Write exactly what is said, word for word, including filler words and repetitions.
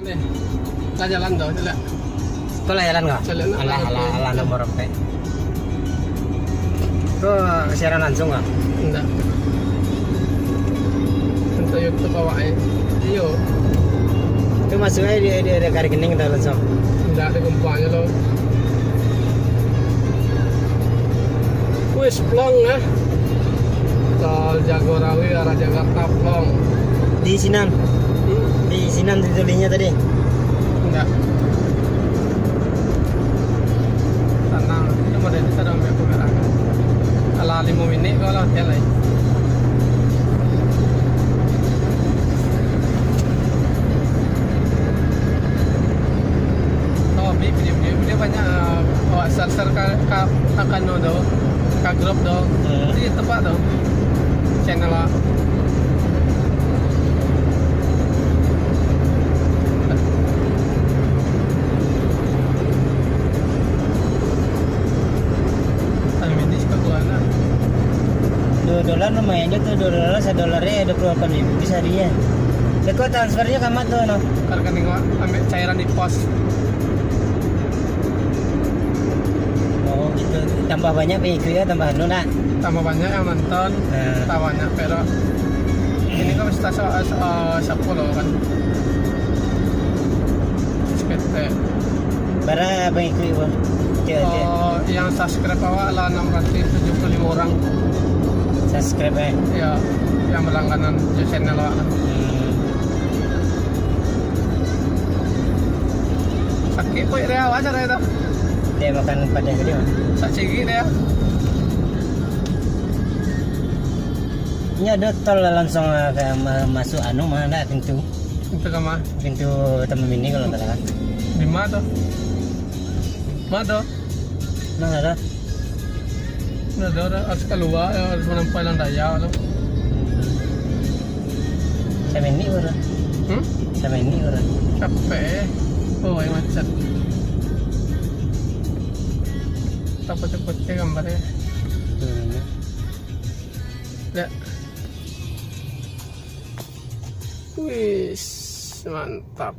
Eh, lah jalan tu, caliak. Tu lah jalan ko? Caliak nak. Alah, lah, alah, alah, nomor empat. Tu siaran langsung ko? Indak. Untuk YouTube awak, eh. Iyo. Tu masuak ai di, di, di rekening tu langsung? Indak, di kumpang je lo. Wis, plong, eh. Tol Jagorawi arah Jakarta, plong. Di sinan? Hmm? Di sinan ditulisnyo tadi? Indak. Tanang, ini model kita dong, biar merah. Alah, limo minik ko lah, hotel lai. Oh, bi-, video, video, video banyak, eh, awak share-share ka, ka, ka kanu tu, ka grup tu. Hmm. Di tempat tu. Channel lah. Duo dolar lumayan jo tu, duo dolar, sadolar e duo puluah lapan ribu saharinyo. Beko transfernyo ka ma tu, no? Ka rekening awak, ambiak cairan di pos. Oh, gitu. Tambah banyak pengikut yo, tambah anu nak? Tambah banyak yang nonton, nah, tambah banyak perak. Ini kan mesti sa-, sa-, siapo lo kan? Seketek. Bara pengikut, Bang? Cek, cek. Oh, yang subscribe awak lah enam ratus tujuh puluh lima orang. Subscribe, eh? Ya, yang berlangganan di channel awak. Hmm. Sakik puik dia, wajar itu. Dia makan padeh tadi, Bang. Sak cigik dia. Ini ado tol lah langsung, ah, ka ma-, masuk anu mah, dak, pintu. Pintu ka ma? Pintu Taman Mini kalau ndak salah. Di ma tu? Ma tu? Nah, ado. Nah, ado, ado. Harus kalua, harus manampuah jalan raya tu. Samini baru. Hmm? Samini baru. Capek. Oh, yang macet. Tak putih-putih gambarnya. Hmm. Dak. Wis, mantap.